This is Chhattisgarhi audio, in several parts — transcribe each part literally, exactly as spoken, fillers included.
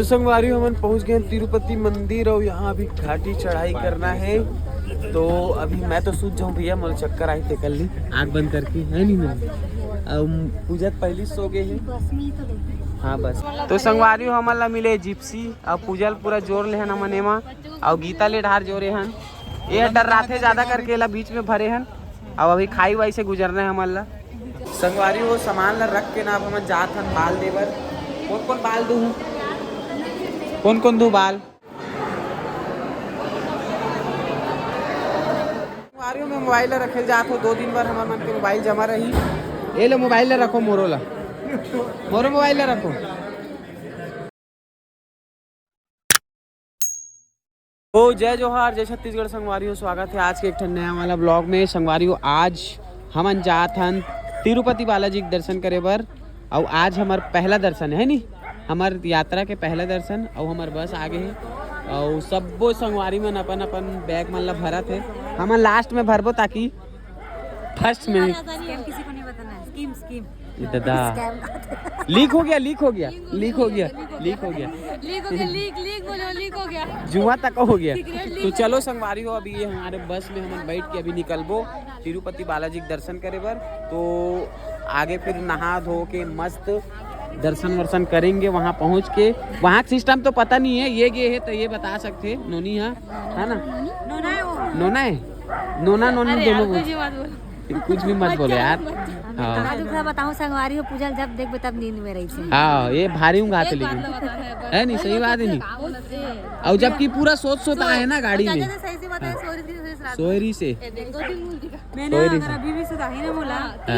तो संगवारी हो, हमन पहुंच गए हैं तिरुपति मंदिर और यहाँ अभी घाटी चढ़ाई करना है। तो अभी मैं तो सूत जाऊं भैया, मोला चक्कर आई, ते कर ली आँख बंद करके, है नहीं मैं। अब पूजा तो पहली सो गए हैं। हाँ बस। तो संगवारी हो, हमन ला मिले जिप्सी, अब पूजा ल पूरा जोर ले हन हमन एमा, और गीता ले ढार जोरे हन। ये डर्राथे ज्यादा करके, एला बीच में भरे हन। अब अभी खाई वाई से गुजरना है हमन ला। संगवारी हो, सामान ला रख के ना अब हमन जात हन बाल दे बर। कौन कौन बाल दूँ? कौन कौन दूँ बाल? संगवारी हो, मैं मोबाइल ला रखे जात हो, दो दिन बर हमर मन के मोबाइल जमा रही। ये लो मोबाइल ला रखो, मोरो ला, मोरो मोबाइल ला रखो। तो जय जोहार, जय छत्तीसगढ़ संगवारी हो, स्वागत है आज के एक ठन नया वाला ब्लॉग में। संगवारी हो, आज हमन जात हन तिरुपति बालाजी के दर्शन करे बर, अउ आज हमर पहला दर्शन है नी, हमर यात्रा के पहला दर्शन, अउ हमर बस आ गे हे, अउ सब्बो संगवारी मन अपन अपन बैग मन ला भरत हे, हमन लास्ट में भरबो ताकि फर्स्ट में नहीं। स्कैम किसी को नहीं बताना है। Scheme, scheme. ये दादा। स्कैम। लीक हो गया, लीक हो गया, लीक हो गया, लीक हो गया। लीक हो गया, लीक, लीक बोलो, लीक हो गया। जुआ तक हो गया। सीक्रेट लीक तो हो चलो गया। संगवारी हो, अभी ये हमारे बस में हमन बैठ के अभी निकलबो तिरुपति बालाजी के दर्शन करे बर। तो आगे फिर नहा धो के मस्त दर्शन वर्शन करेंगे वहाँ पहुँच के। वहाँ का सिस्टम तो पता नहीं है, ये गे है तो ये बता सकते हैं, नोनी है, है ना? नोना है वो। नोना है, नोना नोनी अरे दोनों यार, बोल। कुछ भी मत बोलो। कुछ भी मत बोलो यार। मत। हाँ। मैं तुमसे बताऊं संगवारी हो, पूजा जब देखबे तब नींद में रही थी। हाँ, ये भारी ऊँघ आते एक बात लेकिन। बताना है, है नहीं, सही बात है नहीं। का बोलत है? और जबकि पूरा सोच सोच आए ना गाड़ी में। सही से बताए, हाँ। सोरी से, सोरी से रात में। सोरी से। ए, देख, दो दिन मुंह दिखा। मैंने सोरी अगर से। अभी भी सुधारी ना बोला, हाँ। तो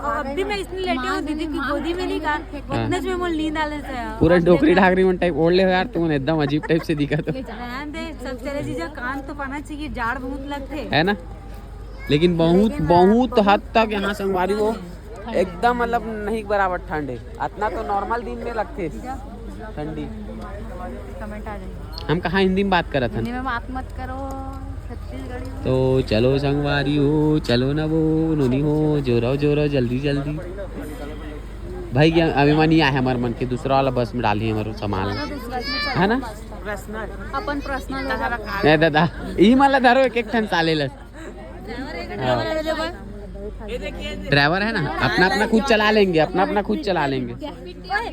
अब भी मैं इसने लेटे हूँ दीदी की गोदी में नहीं कहा, हाँ। उतने में मोल नींद आ लेता है। पूरा डोकरी ढाकरी मन टाइप ओढ़ ले हो यार, तुमन एकदम अजीब टाइप से दिखा तो। रहन दे, सब तेरे जीजा कान तो पाना चाहिए, जाड़ बहुत लगते। है ना? लेकिन बहुत, बहुत हद तक यहाँ संगवारी हो, एकदम मतलब नहीं के बराबर ठंड है। अतना तो नॉर्मल दिन में लगथे ठंडी। कमेंट आ जाएगी। हम कहाँ हिंदी में बात करत हन? हिंदी में बात मत करो, छत्तीसगढ़ी में। तो चलो संगवारी हो, चलो ना वो नोनी हो, जोरो जोरो जल्दी जल्दी। भाई, ये अभी मनी आए हमारे मन के दूसरा वाला बस में डाली हमारे सामान, है ना? पर्सनल। अपन पर्सनल। नहीं दादा, ई माला धरो एक एक ठन साले लस। हाँ। ड्राइवर है ना, अपना अपना खुद चला लेंगे, अपना अपना खुद चला लेंगे।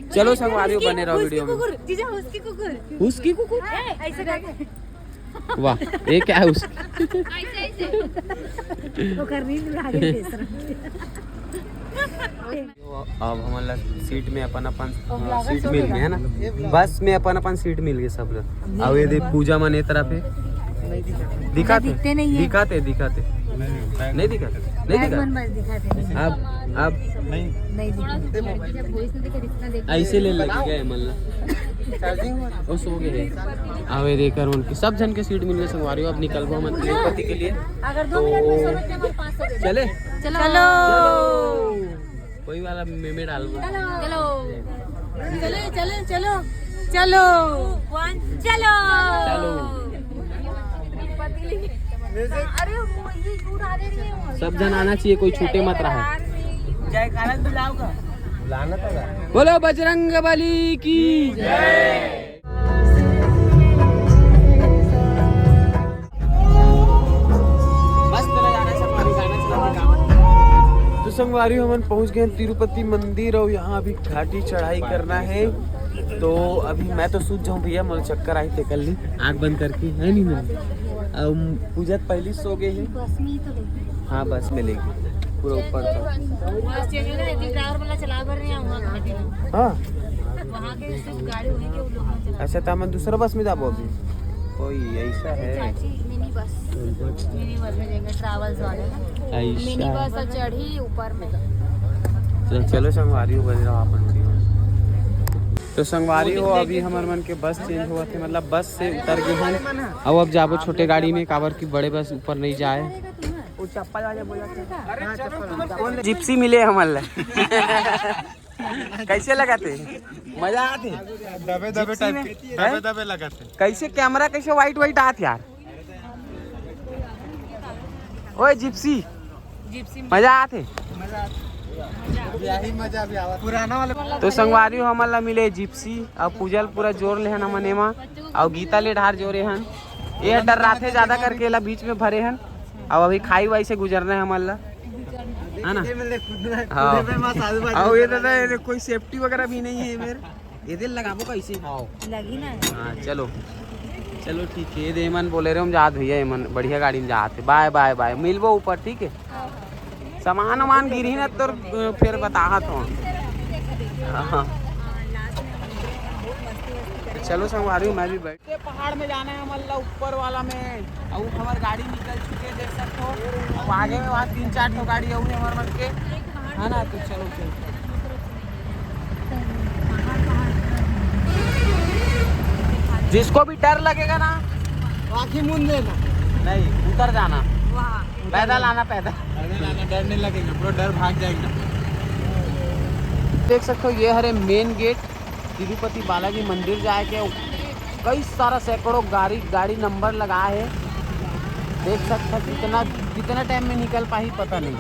चलो संगवारी हो, बने रहो वीडियो में। जीजा, उसकी कुकुर। उसकी कुकुर? ऐसे करके। वाह, ये क्या है उसकी? वो कर रही है, आगे देख रहा है। तो अब हमन ला सीट में अपन अपन, अ, सीट मिल गया है ना, बस में अपन अपन सीट मिल गए सब लोग। अब ये देख पूजा मन ए तरफ है, दिखाते, दिखते नहीं है। दिखाते, दिखाते, नहीं दिखाते, नहीं दिखाते। अब, अब नहीं दिखते। ऐसे ले लगे गए मन ला। वो सो गए। अब ये देखकर उनकी सब जन के सीट मिल गए संगवारी हो। अब निकलबो हमन तिरुपति के लिए। अगर दो मिनट में सोना चाहिए, हमारे पाँच सौ दे दो। चले? चलो। कोई वाला मेमे डाल दो। चलो। चलो, चलो, चलो। चलो। वन, चलो। चलो। अरे, वो ये दूर आ रही है। सब जन आना चाहिए, कोई छूटे मत रहा। जयकारा बुलाओगा। बोलो बजरंग बली की जय। मस्त नजारा है, सब गाना चला के गावत। तो संगवारी, हमन पहुंच गए हैं तिरुपति मंदिर और यहाँ अभी घाटी चढ़ाई करना है। तो अभी मैं तो सूत जाऊँ भैया, मोला चक्कर आई, ते कर ली आँख बंद करके, है नहीं मैं। अब पूजा तो पहले सो गए हैं। बस में ही तो लेंगे। हाँ, बस में लेंगे पूरा ऊपर तक। बस चेंज हो ना, एक ड्राइवर वाला चला बर रहे हैं वहाँ घाटी में। हाँ। वहाँ के सिर्फ गाड़ी वहीं के उन लोग में चला। अच्छा, तो हम दूसरा बस में जाबो अभी। कोई ऐसा है। चाची, मिनी बस। मिनी बस में जाएंगे, ट्रैवल्स वाले में। ऐसा। मिनी बस और चढ़ी ऊपर में। तो चलो संगवारी हो, बने रहो अपन वीडियो में। तो संगवारी हो, अभी हमर मन के बस चेंज हुआ थे, मतलब बस से उतर गए हैं। अब, अब जाबो छोटे गाड़ी में, काबर की बड़े बस ऊपर नहीं जाए। वो चप्पल वाले बोला था। हाँ, चप्पल वाले। जिप्सी मिले हमन ला। कैसे लगा थे? मजा आते? दबे दबे जिप्सी टाइप में? के, दबे दबे लगा थे। कैसे कैमरा कैसे वाइट वाइट आत यार? ओए जिप्सी, जिप्सी में मजा आते? मजा आते। यही मजा भी आवा। पुराना वाले तो संगवारी हो, हमन ला मिले जिप्सी, अउ पूजा ल पूरा जोर ले हन हमन एमा, अउ गीता ले ढार जोरे हन। ये डर्राथे ज्यादा करके, एला बीच में भरे हन, अउ अभी खाई वाई से गुजरना है हमन ला, है ना? हाँ। अउ ये दादा, ये कोई सेफ्टी वगैरह भी नहीं है मेरे। ये दिल लगाबो कैसे? हाँ। लगी ना। हाँ, चलो। चलो, ठीक है, ये दे मन बोले रहे, हम जात भैया, ये मन बढ़िया गाड़ी में जात है। बाय, बाय, बाय, मिलबो ऊपर, ठीक है? सामान वामान गिरही ना, तो फिर बताहत हो। हाँ। तो चलो संगवारी, मैं भी बैठ के पहाड़ में जाना है, मतलब ऊपर वाला में। अब हमार गाड़ी निकल चुके है, देख सकते हो। अब आगे में वहाँ तीन चार ठो गाड़ी और है हमारे मन के, है ना? तो चलो, चलो। जिसको भी डर लगेगा ना, आँखी मूंद लेना। नहीं, उतर जाना। वाह। पैदल आना, पैदल। पैदल आना, डर नहीं लगेगा, पूरा डर भाग जाएगा। देख सकते हो, ये हरे मेन गेट तिरुपति बालाजी मंदिर जाए के। कई सारा सैकड़ों गाड़ी, गाड़ी नंबर लगा है। देख सकते हो कितना, कितना टाइम में निकल पाही, पता नहीं।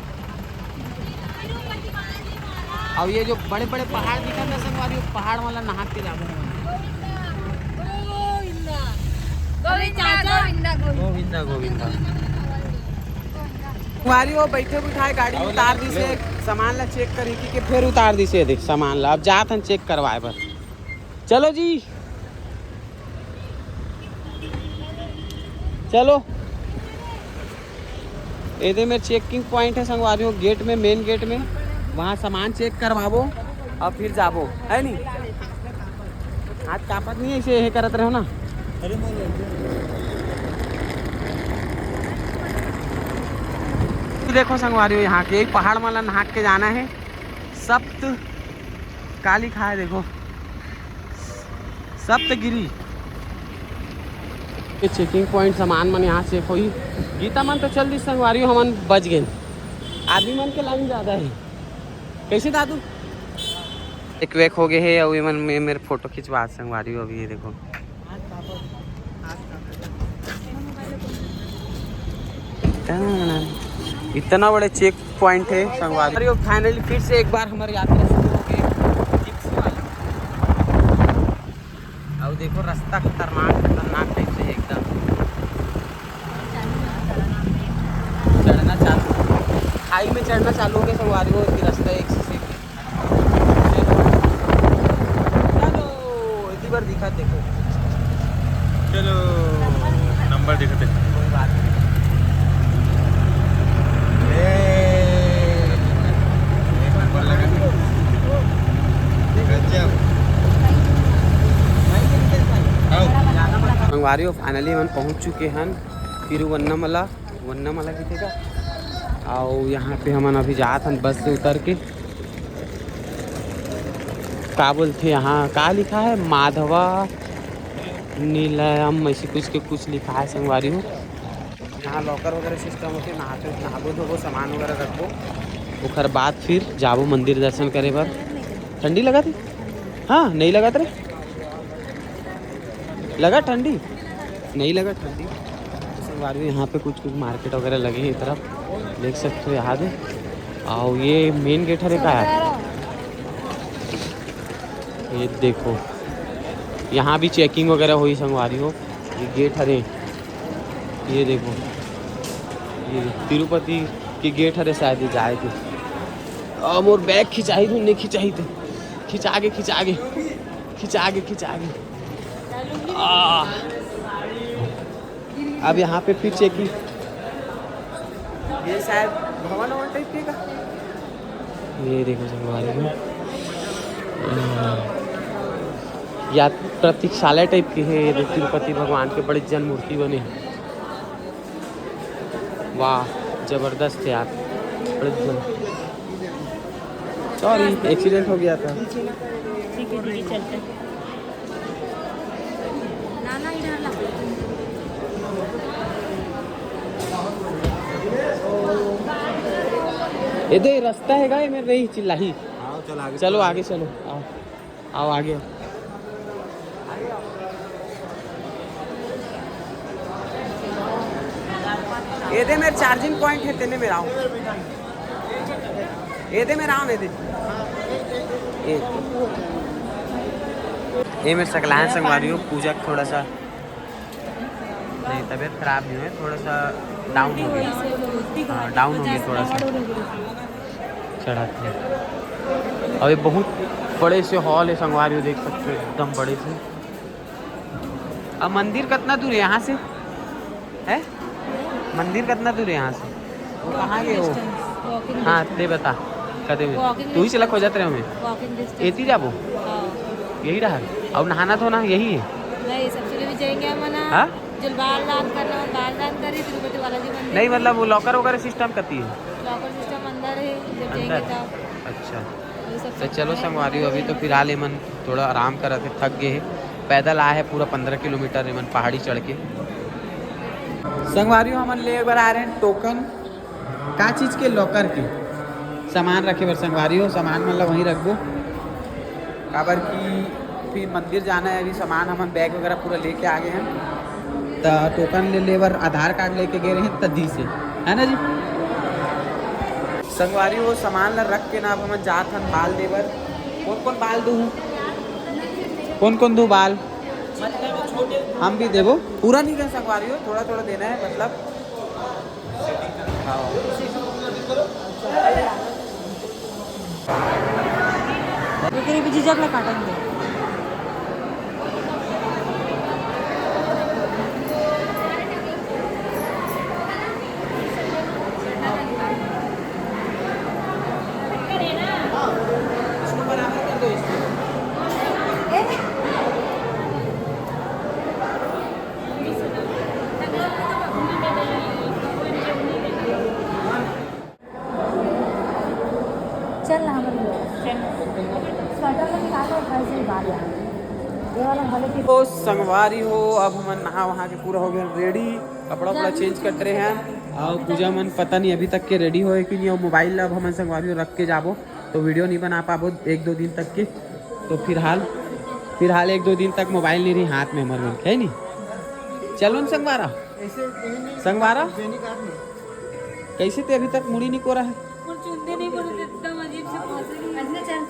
अब ये जो बड़े बड़े पहाड़ दिखत ना संगवारी, पहाड़ वाला नहा के जाबो। गोविंदा, गोविंदा, गोविंदा। गोविंदा, गोविंदा। संगवारी हो, बैठे बिठाए गाड़ी में उतार दिसे, सामान ला चेक करे कि के फिर उतार दिसे। देख सामान ला, अब जात हन चेक करवाए बर। चलो जी, चलो। एदे में चेकिंग पॉइंट है संगवारी हो, गेट में, मेन गेट में, वहाँ सामान चेक करवाबो और फिर जाबो, है नी? हाथ कांपत नहीं है, ऐसे ये करत रहो ना। अरे मोर। देखो संगवारी हो, यहाँ के एक पहाड़ वाला नहा के जाना है। सप्त, का लिखा है देखो, सप्तगिरी। ये चेकिंग पॉइंट, सामान मन यहाँ चेक होही। गीता मन तो चल दी संगवारी हो, हमन बच गए। आदमी मन के लाइन ज्यादा है। कैसे दादू? एक वेक हो गए है, अउ एमन में मेरे फोटो खिंचवा संगवारी हो। अभी ये देखो, इतना बड़े चेक पॉइंट है संगवारी। फाइनली फिर से एक बार हमारी यात्रा शुरू हो गई जिप्सी वाली। अब देखो रास्ता खतरनाक, खतरनाक टाइप से एकदम चढ़ना चालू, खाई में चढ़ना चालू हो गया संगवारी हो। रास्ता एक से चलो, इसी बार दिखा देखो। चलो, नंबर दिखा दे। कोई बात नहीं। ए, नंबर लगा। गजब। आओ। संगवारी हो, फाइनली हम पहुंच चुके हैं तिरुवन्नमला। वन्ना मला किथे का। आओ, यहाँ पे हमन अभी जात हन बस से उतर के। का बोलथे यहाँ, का लिखा है? माधवा निलयम ऐसे कुछ के कुछ लिखा है संगवारी हो। यहाँ लॉकर वगैरह सिस्टम होते, नहाते, नहाबो धोबो, सामान वगैरह रखबो, ओकर बाद फिर जाबो मंदिर दर्शन करे बर। ठंडी लगत हे? हाँ, नहीं लगत रे। लगा ठंडी? नहीं लगा ठंडी। तो संगवारी, यहाँ पे कुछ कुछ मार्केट वगैरह लगे हैं ये तरफ, देख सकते हो यहाँ पे। आओ, ये मेन गेट हरे का है, ये देखो, यहाँ भी चेकिंग वगैरह हुई संगवारी हो। ये गेट हरे, ये देखो, ये तिरुपति के गेट हरे शायद, ये जाए के। आ, मोर बैग खिंचाई तू, नहीं खिंचाई तू, खिंचा के, खिंचा के, खिंचा के, खिंचा के। आ, अब यहाँ पे फिर चेकिंग, ये शायद भवन ववन टाइप के का। ये देखो संगवारी हो, अ, या प्रतीक्षालय टाइप के है। ये देखो, तिरुपति भगवान के बड़े जन मूर्ति बने हैं। वाह, जबरदस्त यार, बड़े जन। सॉरी, एक्सीडेंट हो गया था। ठीक है, ठीक है, चलते हैं। ये दे रास्ता है, गाय में नहीं चिल्लाही। आओ, चल आगे चलो, चलो। आगे चलो, आओ, आओ आगे। ये दे मेरे चार्जिंग पॉइंट है, तेने मेरा आओ। ये दे मेरा आम, ये दे। ये, ये मेरे सकलाहन संगवारी हो, पूजा के थोड़ा सा नहीं, तबीयत खराब नहीं है, थोड़ा सा डाउन हो गया। हाँ, डाउन हो गया थोड़ा सा। चढ़ाते हैं। और ये बहुत बड़े से हॉल है संगवारी हो, देख सकते हो एकदम बड़े से। अब मंदिर कितना दूर है यहाँ से? है मंदिर कितना दूर है यहाँ से? वो कहाँ गए वो? हाँ, ते बता। कदे में तू ही चला खोजत रहे हमें। एती जाबो। यही रहा। और नहाना धोना यही है। नहीं, सबसे भी जाएंगे हम ना। हाँ? जो बाल दान करना हो, बाल दान करी तिरुपति बालाजी मंदिर नहीं, में। मतलब वो लॉकर वगैरह सिस्टम करती है। लॉकर सिस्टम अंदर है, जब जाएंगे अंदर? तब। अच्छा। वही सब तो चलो संगवारी हो, अभी तो फिलहाल एमन थोड़ा आराम करत हे, थक गए हे। पैदल आए हे पूरा पंद्रह किलोमीटर एमन पहाड़ी चढ़ के। संगवारी हो, हमन ले बर आ रहे हैं टोकन। का चीज के? लॉकर के। सामान रखे बर संगवारी हो, सामान मन ला वहीं रखबो, काबर कि फिर मंदिर जाना है। अभी सामान हमन बैग वगैरह पूरा लेके आ गए हैं, त टोकन ले ले बर आधार कार्ड लेके गए रहे त दी से, है ना जी? संगवारी हो, सामान ला रख के ना अब हमन जात हन बाल दे बर। कौन कौन बाल दूँ? कौन कौन दूँ बाल? हम भी देबो, पूरा नहीं कर संगवारी हो, थोड़ा थोड़ा देना है, मतलब ओकरे भी जीजा ला काटेंगे। चल ना, हमर स्वेटर में निकाल लो, वैसे ही बाहर जा। ये वाला भले ही तो संगवारी हो, अब हमन नहा वहा के पूरा हो गए रेडी, कपड़ा उपड़ा चेंज कर रहे हैं। और पूजा मन पता नहीं अभी तक के रेडी होए कि नहीं, और मोबाइल ला अब हमन संगवारी हो रख के जाबो, तो वीडियो नहीं बना पाबो एक दो दिन तक के। तो फिलहाल, फिलहाल एक दो दिन तक मोबाइल नहीं रही हाथ में हमर मन के, है नहीं? चलो न संगवारा, संगवारा। कैसे ते अभी तक मुड़ी नहीं कोरा है? कुछ चुंदे नहीं बोले थे, एकदम अजीब से फंसे नहीं।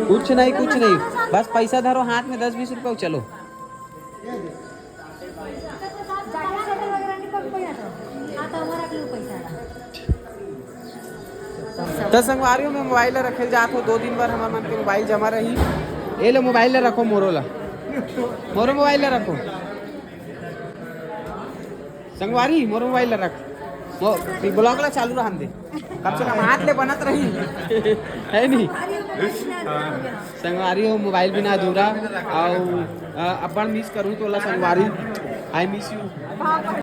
कुछ नहीं, कुछ नहीं, बस पैसा धरो हाथ में, दस बीस रुपया, चलो। त संगवारी हो, मैं मोबाइल ला रखे जात हो, दो दिन बर हमर मन के मोबाइल जमा रही। ए लो मोबाइल ला रखो, मोरो ला, मोरो मोबाइल ला रखो। संगवारी, मोरो मोबाइल ला रख, मो-, ई ब्लॉग ला चालू रहन दे, कम से कम हाथ ले बनत रही, है नहीं? संगवारी हो, मोबाइल बिना अधूरा। और अ, अब्बड़ मिस करूँ तोला संगवारी, I miss you।